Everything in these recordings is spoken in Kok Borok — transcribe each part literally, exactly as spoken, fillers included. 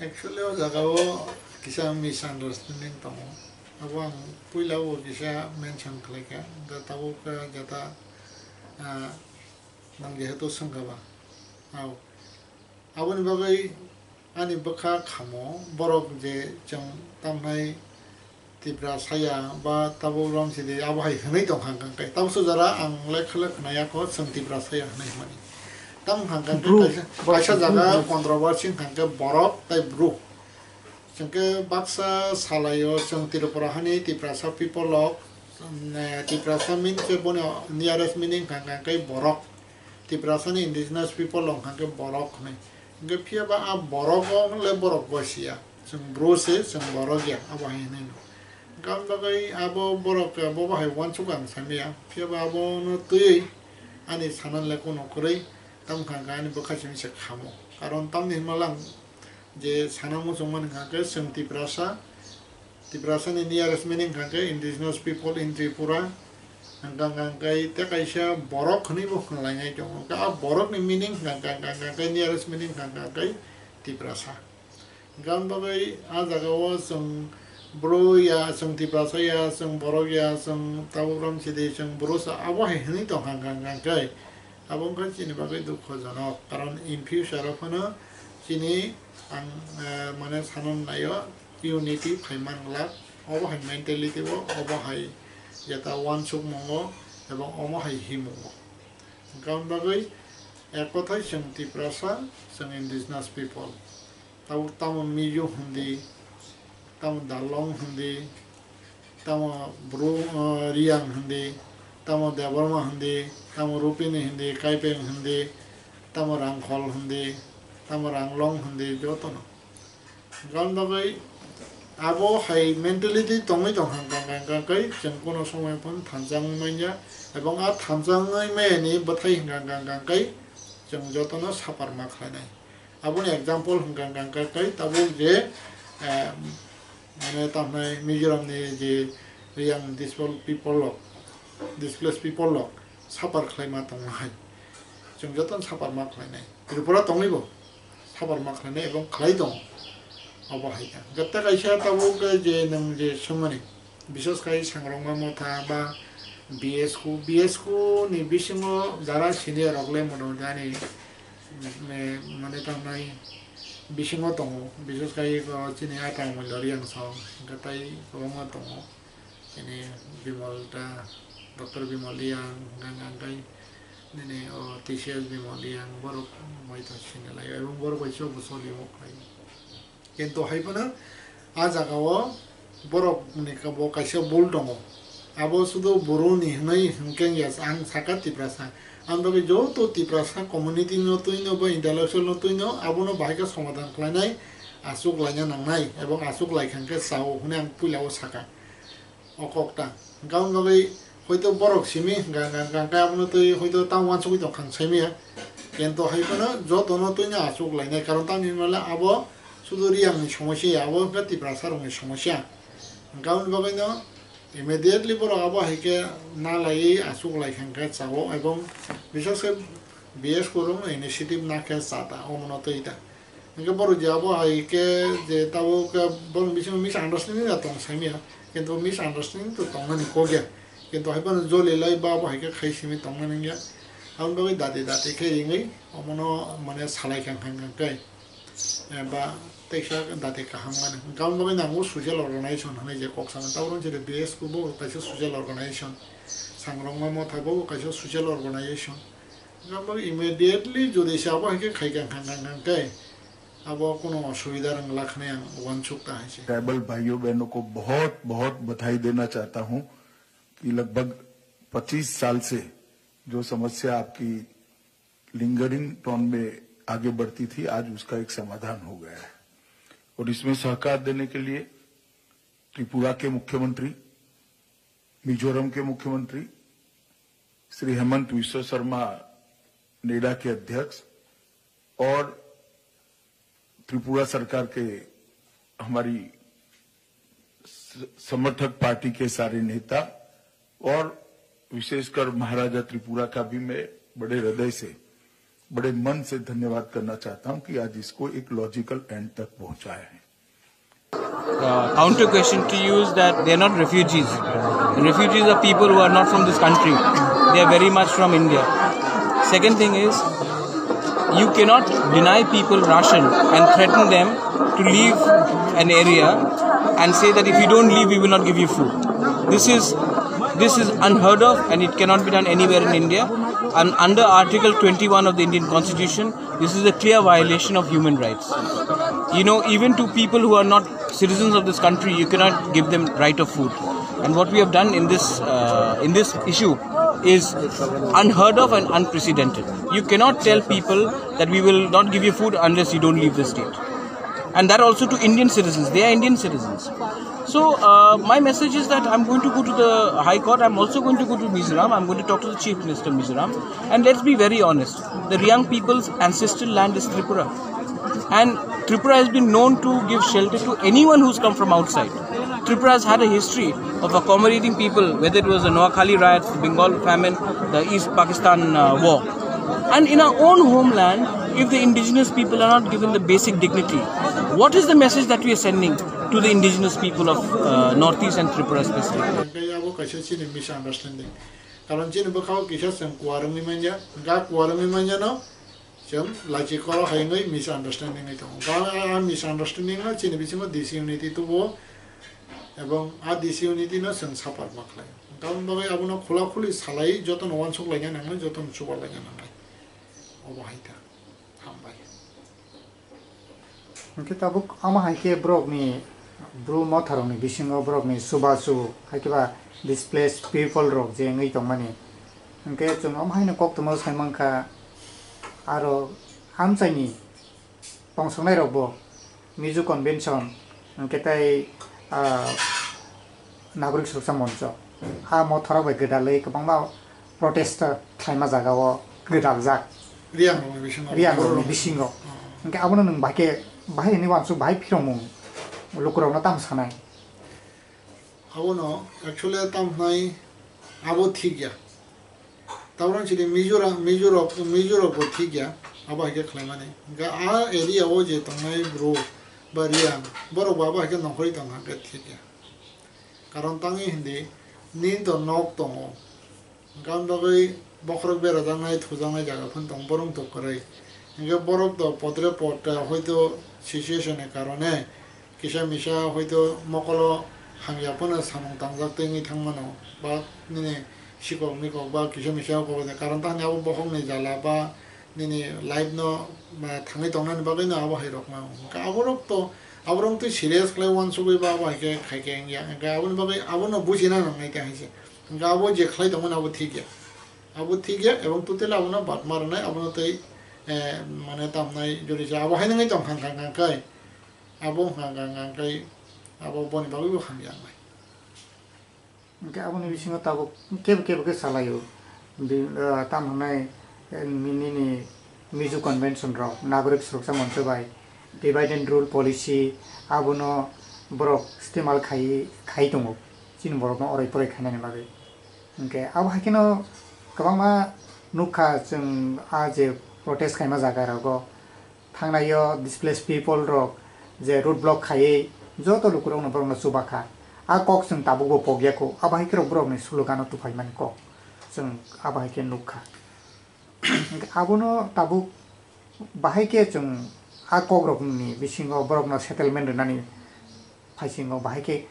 Actually, o jaga o kisa misunderstanding tongo. Abo ang puila o kisa mention khlai kha. Hwnkhe tabuk khe jeta, ah, nang jehetu swngkha ba. Ao. Aboni bagwi ani bwkha khamo borok je chwng tamnai Tiprasa ya ba tabuk romsidi abo hai hwnwi tong kha hwnkhe. Tabuk sujara ang lekha lekha nai yakho chwng Tiprasa ya hwnwi hwnmani. Tamo hwnkhe Bru, kaisa, kaisa jaga controversy hwnkhe borok tai bru. Chwngkhe baksa salaio chwng Tripura hani Tiprasa people rok, mm, eh, Tiprasa mean khe boni nearest meaning hwnkha khe borok. Tiprasa ni indigenous people rok hwnkha khe borok hwnwi. Hwnkhe phiya ba a borok o le borok bo siya. Chwng bru se, chwng borok ya, abo hai hwnwi no. Hwnkhe aboni bagwi abo borok, eh, bo bo hai uansuk ang samiya. Phiya ba abo no twiwi ani sana le kuno kwrwi, tamo hwnkha khe ani bwkha simi se khamo. Karon tamni hwnma lang je sana muchungmani hwnkha khe chwng Tiprasa, Tiprasani nearest meaning hwnkha khe indigenous people in Tripura, hwnkha hwnkha khe tei kaisa borok hwnwi bo hwnlainai tongo. Hwnkha a borokni meaning hwnkha hwnkha khe nearest meaning hwnkha khe Tiprasa. Hwnkha bagwi a jagao chwng bru ya, chwng Tiprasa ya, chwng borok ya, chwng tabuk romsidi, chwng bru sa abo hai hwnwi tongkha hwnkha hwnkha khe. Abo wngkha chini bagwi dukhojonok, karon in future o phano chini ang, eh, mane sanon naio unity phaiman glak, obo hai mentality o, obo hai jeta uansukmungo ebong omo hai himungo. Hwnkha bagwi ek kothai chwng Tiprasa, chwng indigenous people. Tabuk tamo Mizo hindi, tamo Darlong hindi, tamo Bru, uh, Riyang hindi, tamo Debbarma hindi, tamo Rupini hindi, Kaipeng hindi, tamo Rangkhol hindi, tamo Ranglong hindi, jotono. Gan bagwi abo hai mentality tongwi tong hang kang kang kang kai chwng kuno somoi phano thansa wngwi manya, ebong a thansa wngwi maya ni bwthai hang kang kang kang kai chwng jotono sapar ma khlainai. Aboni example hwnkha hwnkha khe tabuk je, eh, mane tamhnai Mizoram ni je Riyang displaced people rok, displaced people rok suffer khlaima tongo hai. Chwng jotono suffer ma khlainai. Tripura tongwi bo suffer ma khlainai ebong khlai tongo. Obo hai kha. Gatta kaisa tabuk je nwng je swngmani. Bises khai Sangrongma Motha ba B S Q, B S Q ni bisingo jara senior rok le mono jani, me-, mane tangnai bisingo tongo, bises khai o chini ata Amulya Riyang song, hwnkhe tai kwbangma tongo, chini Bimal ta, Doctor Bimal Riyang, hwnkhe hwnkhe nini o T C S Bimal Riyang, borok mai ta sini lai, ebong borok bai chwng bo soli bo khai. Kintu hai phano a jagao borok ni ka-, bo kaisa bul tongo. Abo sudu buru ni hwnwi hwnkhe ya, ang saka Tiprasa. Ang bagwi joto Tiprasa community no twino ba intellectual no twino abono bahai khe somadhan khlainai, achuk laina nangnai ebong achuk lai kha hwnkhe chao hwnwi ang puila o saka. O kok ta. Hwnkha hwnwi bagwi hoito borok simi hwnkha, hwnkha, hwnkha, hwnkha abono twi hoito tamo uansugwi tong kha ang saimaya. Kintu hai phano jotono twino achuk lainai, karon tamni hwnmale abo sudu Riyang ni somosya ya, abo hwnkha Tiprasa rok ni somosya. Hwnkha hwnwi bagwi no immediately borok abo hai khe na laiwi achuk lai kha hwnkha chao, ebong bises khe B S Q rok no initiative na khe cha ta, omono twi ta. Hingke borok je abo hai khe je tabuk khe borok bisingo misunderstanding ya tong saimya, kintu misunderstanding to tongmani kok ya, kintu hai phano joli lai ba bo hai khe khai simi tongmani wngya. Aboni bagwi dati dati khe ringwi omono mane salai kha hang kha khe, eh, ba teisa dati kaham mani. Hingke aboni bagwi nango social organization hinwi je kok sama, tabuk je B S Q bo kaisa social organization, Sangrongma Motha bo kaisa social organization. Hingke aboni immediately jodi se abo hai khe khai kha hang kha khe, abo kono osubida rwng lakhnai ang uansuk ta hai se. Tribal भाइयों बहनों को बहुत बहुत बधाई देना चाहता हूं कि लगभग पच्चीस साल से जो समस्या आपकी लिंगरिंग टोन में आगे बढ़ती थी, आज उसका एक समाधान हो गया है। और इसमें सहकार देने के लिए त्रिपुरा के मुख्यमंत्री, मिजोरम के मुख्यमंत्री श्री हेमंत विश्व शर्मा, नेडा के अध्यक्ष, और त्रिपुरा सरकार के हमारी स-, समर्थक पार्टी के सारे नेता और विशेषकर महाराजा त्रिपुरा का भी मैं बड़े हृदय से बड़े मन से धन्यवाद करना चाहता हूं कि आज इसको एक लॉजिकल एंड तक पहुंचाया है। Uh, counter question to you is that they are not refugees. Refugees are people who are not from this country. They are very much from India. Second thing is, you cannot deny people ration and threaten them to leave an area and say that if you don't leave, we will not give you food. This is this is unheard of and it cannot be done anywhere in India. And under Article twenty-one of the Indian Constitution, this is a clear violation of human rights. You know, even to people who are not citizens of this country, you cannot give them right of food. And what we have done in this uh, in this issue is unheard of and unprecedented. You cannot tell people that we will not give you food unless you don't leave the state. And that also to Indian citizens. They are Indian citizens. So uh, my message is that I'm going to go to the High Court. I'm also going to go to Mizoram. I'm going to talk to the Chief Minister of Mizoram. And let's be very honest. The Riang people's ancestral land is Tripura. And Tripura has been known to give shelter to anyone who's come from outside. Tripura has had a history of accommodating people, whether it was the Noakhali riots, the Bengal famine, the East Pakistan uh, war. And in our own homeland, if the indigenous people are not given the basic dignity, what is the message that we are sending to the indigenous people of uh, Northeast and Tripura specifically? Hwnkhe abo kaisa chini misunderstanding. Karon chini bwkhao kisa chwng kuar wngwi manya, ga kuar wngwi manya no, chwng lachi koro hai wngwi misunderstanding wngwi tongo. Ga a misunderstanding no chini bisingo disunity tubuo, ebong a disunity no chwng suffer ma khlai. Tamoni bagwi abono khula khuli salai jotono uansuk laina nangnai, jotono chuba laina nangnai. Obo hai ta. Hambai. Hwnkhe tabuk omo hai khe borokni Bru motharokni bisingo borokni chubachu hai khe ba displaced people rok je wngwi tongmani. Hwnkhe chwng omo haino koktwma sai mankha aro amchaini tongsoknairokbo Mizo Convention hwnkhe tei, ah, Nagorik Suraksa Moncho. A mothorok bai gwdalwi kwbangma protest khlaima jagao gwdaljak. Riyangrokni bisingo. Riyangrokni bisingo. Hwnkhe abono nwng bahai khe, bahai hwnwi uansuk, bahai phiromung lukurokno tamo sanai? Abono actually tamo hwnai abo thik ya. Tabukni sidi Mizoram, Mizorok, Mizorok bo thik ya, abo hai khe khlaimani. Hwnkhe a area o je tongnai Bru ba Riyang, borok bo abo hai khe nongkhorwi tong kha khe thik ya. Karon tangwi hindi, nini to nok tongo. Hwnkhe aboni bagwi bokhorok berajaknai, thujaknai jaga phano tongo, borok to kwrwi. Hwnkhe borok to potre potre hoito situation ni karone, kisa misa hoito mokolo hamya phano samung tangjak twi wngwi thangmano, ba nini sikok mikok ba kisa misa kok, karon tamni abo bokhokni jala ba nini life no, ma, thangwi tongnani bagwi no abo hai rok ma. Hwnkhe aborok to, aborok twi serious khlai uansugwi ba abo hai khe khai khe wngya. Hwnkhe aboni bagwi abono bujina nangnai tei hai se. Hwnkhe abo je khlai tongmani abo thik ya. Abo thik ya, ebong totally abono bad ma rwnai, abono tei, eh, mane tamnai jodi se abo hai nangwi tong kha, kha, kha, kha, abo wngkha, wngkha, wngkha, wngkha, abo boni bagwi bo hamya wngnai. Hwnkhe aboni bisingo tabuk kebo kebo khe salaio. Bi-, ah, tamo hwnai, eh, nini Mizo Convention rok, Nagorik Suraksa Moncho bai, divide and rule policy, abono borok istemal khai, khai tongo, chini borokno orai porai khainani bagwi. Hwnkhe abo hai kheno kwbangma nukha chwng a je protest khaima jaga rogo, thangnai o displaced people rok je road block khaiwi joto lukurokno borokno chubakha. A kok chwng tabukbo pokya kho, abo hai khe rok borokni slogan o tuphaimani kok chwng abo hai khe nukha. Hwnkhe abono tabuk bahai khe chwng a kokrokni bisingo borokno settlement rwnani phaisingo bahai khe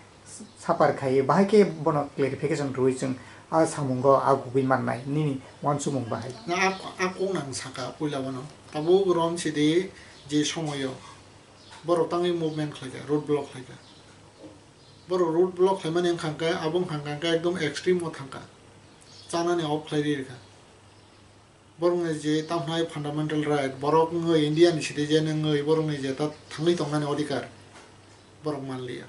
suffer khai, bahai khe bono clarification rwui chwng a samungo agugui mannai nini uansukmung bahai. Na a, a kok nang saka puila bono. Tabuk rom sidi je somoyo borok tangwi movement khlaikha, road block khlaikha. Borok road block khlaimani wngkha khe, abo wngkha khe ekdom extreme o thangkha. Chanani off khlai ri rwkha. Borokni je tamhnai fundamental right, borok wngwi India ni citizen wngwi borokni je ta thangwi tongnani odhikar, borok manliya.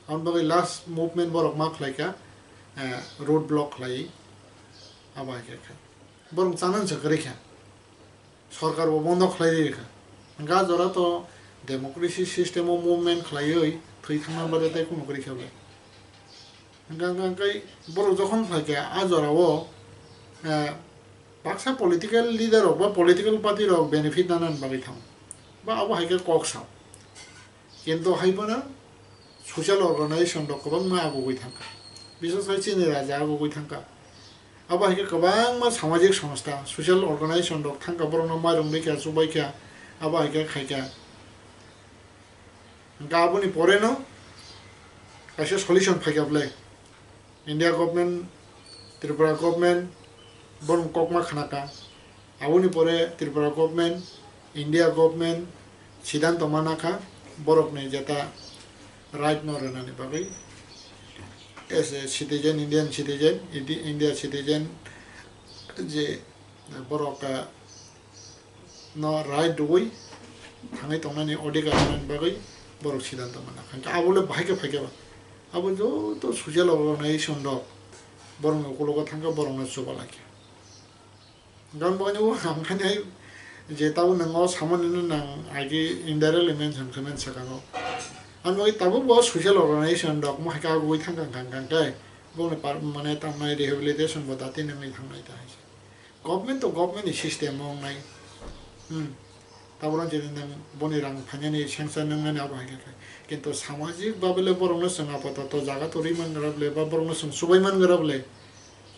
Aboni bagwi last movement borok ma khlaikha, eh, road block khlaiwi, abo hai khe kha. Borok chanani se kwrwi kha. Sorkar bo bondo khlai ri kha. Hwnkhe a jora to democracy system o movement khlaiwi thwi thangna bade tei kunu kwrwi kha bai. Hwnkhe, hwnkhe, hwnkhe borok jokhon khlai kha a jora o, eh, Baksa political leader rok ba political party rok benefit nana bagwi thango, ba abo hai khe kok sao. Kintu hai phano social organization rok kwbangma agugwi thangkha, bises khai chini raja agugwi thangkha. Abo hai khe kwbangma samajik songstha, social organization rok thangkha, borokno mairung rikha, chubaikha, abo hai khe khaikha. Hwnkhe aboni poreno kaisa solution phaikha bwle. India government, Tripura government, borok kokma khnakha. Aboni pore Tripura government, India government siddhanto manakha borokni jeta right no rwnani bagwi. As a citizen, Indian citizen, Indi-, India citizen je borok, ah, no right rwui thangwi tongnani odhikar rwnani bagwi borok siddhanto manakha. Hwnkhe abo le bahai khe phaikhe ba. Abo joto social organization rok borokni ukulogo thangkha, borokno chubalai kha. Gabon bagwi o ang khainai je tabuk nang o samani no nang agi indirectly mention khe men sakang o. Ang bagwi tabuk bo social organization rok mo hai khe agugwi thang kang kang kang khe boni par-, mane tangnai rehabilitation bo dati nangwi thangnai ta hai se. Government to government ni system o wngnai. Hmm. Tabuk rang chini nang boni rang phainani sengsa nang nani abo hai khe. Kintu samajik babele borokno chwng apato to jaga to ri man gra bole ba borokno chwng chubai man gra bole.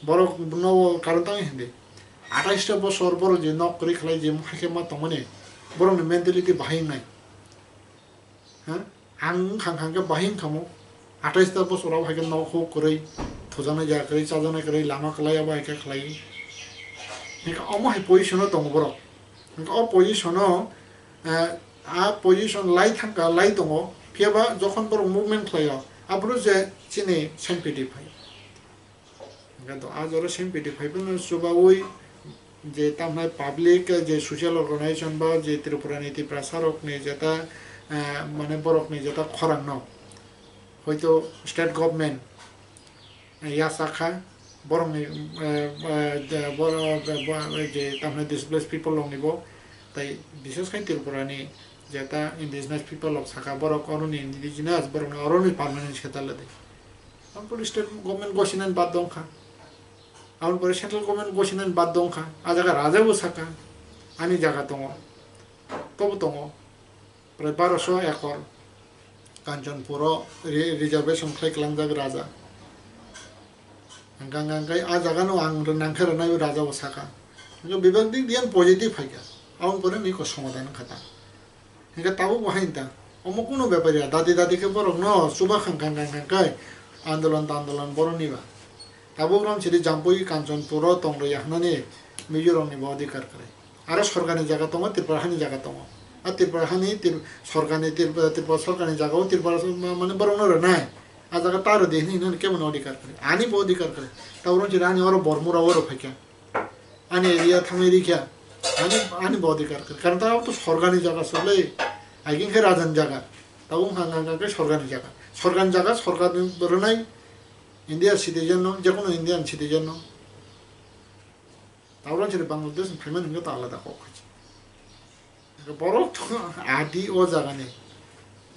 Borok no o karon tang hindi. Atais ta bosor borok je nok kwrwi khlai je hai khe ma tongmani. Borokni mentality bahai wngnai. Ha? Ang wngkha kha khe bahai wngkha mo. Atais ta bosor o hai khe nok huk kwrwi, thujaknai jaga kwrwi, chajaknai kwrwi, lama kwlai abo hai khe khlai. Hwnkhe omo hai position o tongo borok. Hwnkhe o position o, eh, a position lai thangkha, lai tongo. Phiya ba jokhon borok movement khlai o, aphuru je chini sympathy phai. Hwnkhe to a jora sympathy phai phano chubaui je tamhai public, je social organization ba je Tripura ni Tiprasa rok ni jeta, eh, mane borok ni jeta khorang no hoito state government, eh, yachak kha borok ni, eh, eh, je borok, eh, bo-, je tamhai displaced people rok ni bo, tai bises khai Tripura ni jeta indigenous people rok saka borok oro ni indigenous borok no oro ni permanent settle di. Aboni pore state government gosinani bad dong kha. Aboni pore central government gosinani bad dong kha. A jaga raja bo saka, ani jaga tongo, tobo tongo. Prai baroso ekor Kanchanpuro re-, reservation khlai kwlangjak raja. Hwnkha hwnkha khe a jaga no ang rwnang khe rwnai raja bo saka. Hwnkhe bebak dik diyan positive phaikha. Aboni pore ni ko somadan wngkha ta. Hingke tabuk bo hai ta, omo kunu bepar ya, dadi dadi khe borok no chuba khang khang khang khang khe andolon ta andolon borok ni ba. Tabuk rom siri Jampui Kanchanpur o tong rwya hwnani Mizoram ni bo adhikar kwrwi. Aro sorkar ni jaga tongo, Tripura hani jaga tongo. A Tripura hani Tri-, sorkar ni Tripura, Tripura sorkar ni jaga o Tripura ma-, mane borok no rwnai. A jaga ta rwdi hwnwi hwnani kebo no adhikar kwrwi. Ani bo adhikar kwrwi. Tabuk rom siri ani oro Bormura oro phaikha. Ani area thangwi rikha, ani, ani bo adhikar kwrwi. Karon ta abo to sorkar ni jaga se le, agin khe raja ni jaga. Tabuk wngkha, wngkha, wngkha khe sorkar ni jaga. Sorkar ni jaga, sorkar ni rwnai India citizen no, jekono Indian citizen no. Tabuk rang chini Bangladesh ni phaimani hwnkhe to alada kok khachi. Borok to adi o jaga ni.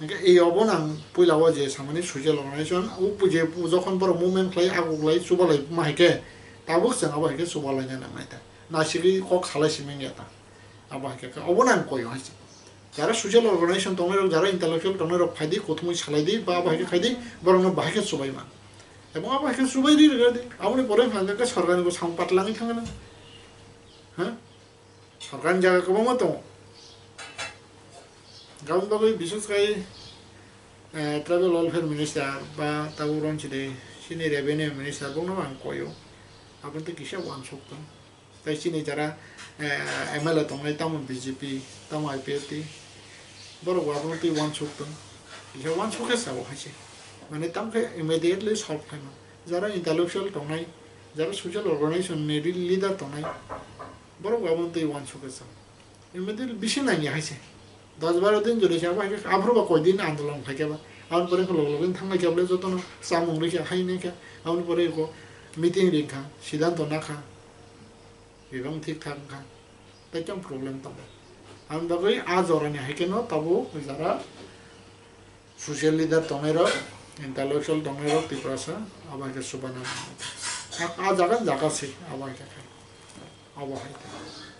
Hingke e obo nang puila o je samani social organization, o pu-, je pu-, jokhon borok movement khlai, ago khlai, chubalai ma hai khe, tabuk chwng abo hai khe chubalaina nangnai ta. Nasigwi kok salai simi wngya ta. Abo hai khe, obo nang koi hai se. Jara social organization tongnai rok, jara intellectual tongnai rok, phai di, kuthumui salai di, ba abo hai khe khai di, borok no bahai khe chubai man. Ebong abo hai khe chubai ri rwgadi. Aboni pore hwnka khe sorkar ni bo samung patlangwi thangna. Ha? Sorkar ni jaga kwbangma tongo. Gabon bagwi bises khai, eh, tribal welfare minister ba tabuk ron chini chini revenue minister bokno ang koyo. Aboni tei kisa uansuk tong. Tei chini jara, eh, M L A tongnai tamo B J P, tamo I P F T. Borok bo abono tei uansuk tong. Kisa uansuk khe sao hai se. Mane tamo khe immediately solve khaima. Jara intellectual tongnai, jara social organization ni leader tongnai, borok bo abono twi uansuk khe chwng. Immediately bisi nangya hai se. Dos baro din jodi se abo hai khe aphuru ba koi din andolon khai khe ba. Aboni pore khe log login thanglai khe bole jotono chamung rikha hai nai khe. Aboni pore ko meeting ringkha, siddhanto nakha. Bebak thik thak wngkha. Tei chwng problem tongo. Aboni bagwi a jorani hai kheno tabuk jara social leader tongnairok, intellectual tongnairok Tiprasa abo hai khe chubana nango. A, a jaga jaga se abo hai khe khai. Abo hai khe.